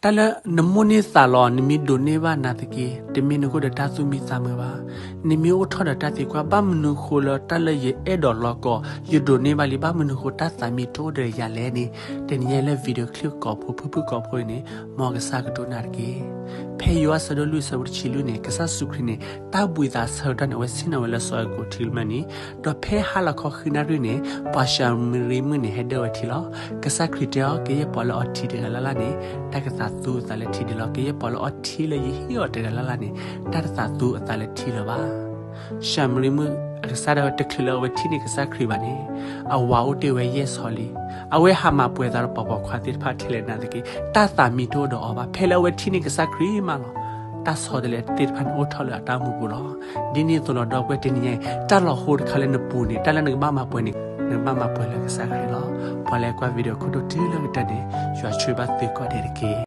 တၢ်လၢနမိၣ်န့ၢ်သးလီၤ နမ့ၢ်ဒိးန့ၢ်ဘၣ်နာ်သက့ တမ့ၢ်နဂီၢ်ဒီးတၢ်သူၣ်မံသးမုာ်ဘၣ်. နမ့ၢ်အိၣ်ထီၣ်ဒီးတၢ်သံကွၢ် ဘၣ်မနုၤဃိလၢတၢ်လၢယအဲၣ်ဒိးလီၤကီး ယဒိးန့ၢ်ဘၣ်လံ ဘၣ်မနုၤဃိတၢ်သးမံတအိၣ်ဒီးယၤလဲၣ်န့ၣ် တနံၤညါလၢ video clip ကိးဖိ ဖုၣ်ဖုၣ်ကိးဖိအံၤန့ၣ် မ်ကစၢ်ကတိၤနၤတက့ၢ်. ဖဲယိၤဟၣ်အဆၢဒိၣ်လွံၢ်အဆၢဖိတဆံလွံၢ်န့ၣ် ကစၢ်ယ့ၣ်ၡူးခရံာ်န့ၣ် တၢ်ဘှံးသးဆၢကတီၢ်န့ၣ် အဝဲဆ့ၣ်နီၤဝဲလၢစီၤအဲၤကူးထံကမၢန့ၣ်, ဒီးဖဲဟါလီၤခီဃုနၣ်ရံၣ်န့ၣ် ပှၤၡၤမရံမုၣ်န့ၣ် ဟဲဒၢဝဲထံလီၤ. ကစၢ်ခရံာ်တဲအီၤ ကယဲၢ်ပှၤလၢအီထံတဂၤလၢ်လၢ်န့ၣ် တၢ်ကသးသူအသးလၢထံဒံးလီၤ. ကယဲၢ်ပှၤလၢအီထံလၢယဟ့ၣ်အီၤတဂၤလၢ်လၢ်န့ၣ် တၢ်တသးသူအသးလၢထံလၢၤဘၣ်. ၡၤမရံမုၣ်အကစၢ်ဒၣ်ဝဲတချုးလၢအဝဲထံၣ်န့ၢ်ကစၢ်ခရံာ်ဘၣ်န့ၣ် အဝၤအိၣ်တ့ၢ်ဝဲယဲၢ်ဆီလံ. အဝဲဟးမၤပှဲၤသးဒီးပိာ်ပိာ်ခွါသ့ၣ်တဖၣ်ထဲလဲၣ်နာ်သက့ တၢ်သးမံတအိၣ်ဒီးအီၤဘၣ်. ဖဲလၢအဝဲထံၣ်န့ၢ်ကစၢ်ခရံာ်မးလီၤ. တၢ်ဆီတလဲသ့ၣ်တဖၣ်န့ၣ်အိၣ်ထီၣ်လၢအတၢ်အိၣ်မူပူၤလီၤ. ဒ်န့ၣ်အသိးလီၤ ဒီပုၢ်ဝဲၢ် တနံၤညါအံၤ တၢ်လီၤဟိတခါလၢနပူၤန့ၣ် တၢ်လၢနကဘၣ်မၤပှဲၤန့ၣ် နကဘၣ်မၤပှဲၤလၢကစၢ်ခရံာ်လီၤ. ပှၤလၢကွၢ် video ခိၣ်ဒိၣ်တုၤလၢကတၢၢ်န့ၣ် ယွၤဆိၣ်ဂ့ၤဘၣ်သုကိးဂၤဒဲးတက့ၢ်.